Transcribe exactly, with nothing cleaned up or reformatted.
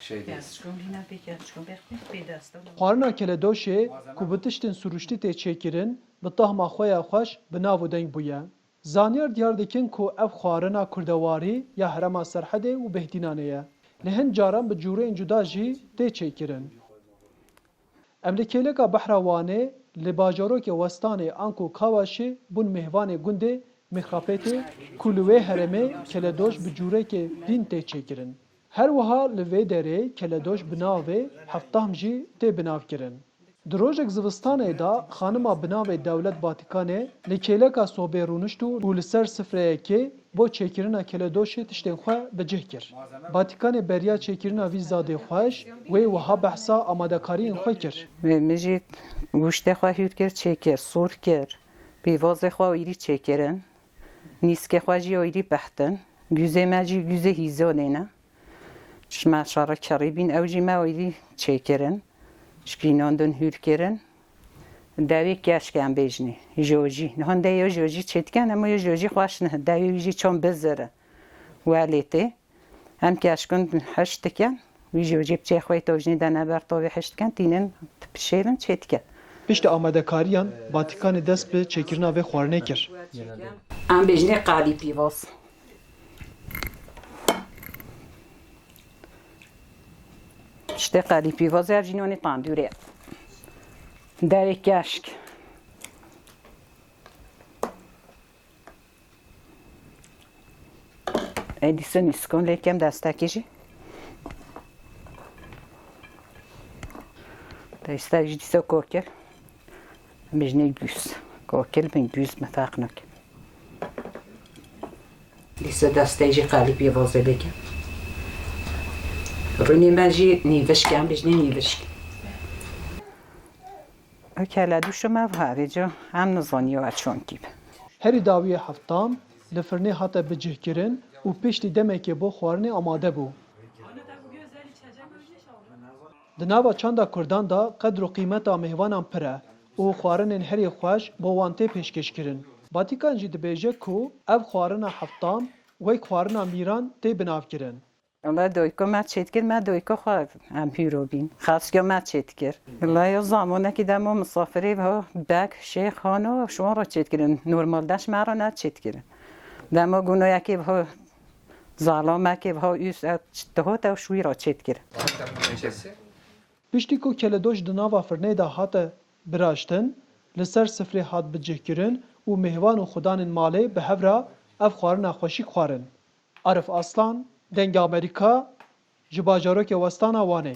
Gerçekten, yine bir gerçekten, bir, bir, bir deste. Xwarina keledoşê ku bi tiştên sirûştî tê çêkirin, bi tahma xwe ya xweş bi nav û deng bûye. Zanyar diyar dikin ku ev xwarina kurdewarî ya herêma Serhedê û Behdînanê ye. Li hin caran bi cûreyên cuda jî tê çêkirin. Em li kêleka Behra Wanê, li bajarokê Westanê anku Kawaşê bûn mêvanê gundê Mixrapêtê ku li wê herêmê keledoş bi cûrekê dîn tê çêkirin. Her wiha li vê derê keledoş bi navê Heftahm jî tê binavkirin. Di rojek zivistanê de xanima bi navê Dewlet Batîkanê li kêleka sobê rûnişt û û li ser sifreyekê bo çêkirina keledoşê tiştên xwe bi cih kir. Batîkanê beriya çêkirina vî zadê xweş wê wiha behsa amadekariyên xwe kir. Min jî goştê xwe hûr kir, çêkir, sûr kir. Pîvazê xwe êrî çêkirin. Nîskê xwe jî êrî behtin. Gûzê me jî gûzê hîzonê ne. Çima şerê kerî bîn, ew jî me êrî çêkirin. Şkînandin hûr kirin. Dewê keşk em bêjinê. Jojî. Nihan de yo jojî çêdikin, hema yo jojî xweş ne. Dewê wî jî çon bizir e. Welê tê. Em keşkin hişt dikin. Wî jojî bi çê xwe tovjinê de neber tovê hişt dikin. Tînin dipişêrin çêdikin. Piştî amadekariyan, Batîkanê dest bi çêkirina vê xwarinê kir. Em bêjinê qalî pîvaz. Îşte qalî pîvazê ev jî nonê tandûrê. Dewê keşk. Ê dîsa nîskon lê kem destekê jî. Destek jî dîsa kokir. Bijnê gûz. Kokil bin gûz me ferq nake. Dîsa destê jî qalî pîvazê bike. Rûnê me jî nîvişk, em bijnê nîvişk. Ew keledoşê me vavêco, em nizaniyo ew çonkî bi. Herî dawiyê Heftahm li firnê hate bicihkirin û piştî demekê bo xwarinê amade bû. Di nava çanda kurdan de qedr û qîmeta mêvanan pir e û xwarinên herî xweş bo wan tê pêşkêşkirin. Batîkan jî dibêje ku ev xwarina Heftahm wek xwarina mîran tê binavkirin. Wela doyko me çêdikir, me doyko xwe em hîro bîn. Xaskiya me çêdikir. Wela yo zamonekî demo misafirê ho beg, şêx, xano, şiwan re çêdikirin. Normalde ji me re neçêdikirin. Demo gunoyekê ho Zalamekê wiha ûs ew dihot ew şwî re çêdikir. Piştî ku keledoş di nava firnê de hate biraştin, li ser sifrê hat bicihkirin û mêvan û xudanên malê bi hev re ev xwarina xweşik xwarin. Arif Aslan, Dengê Amerîka, ji bajarokê Westana Wanê.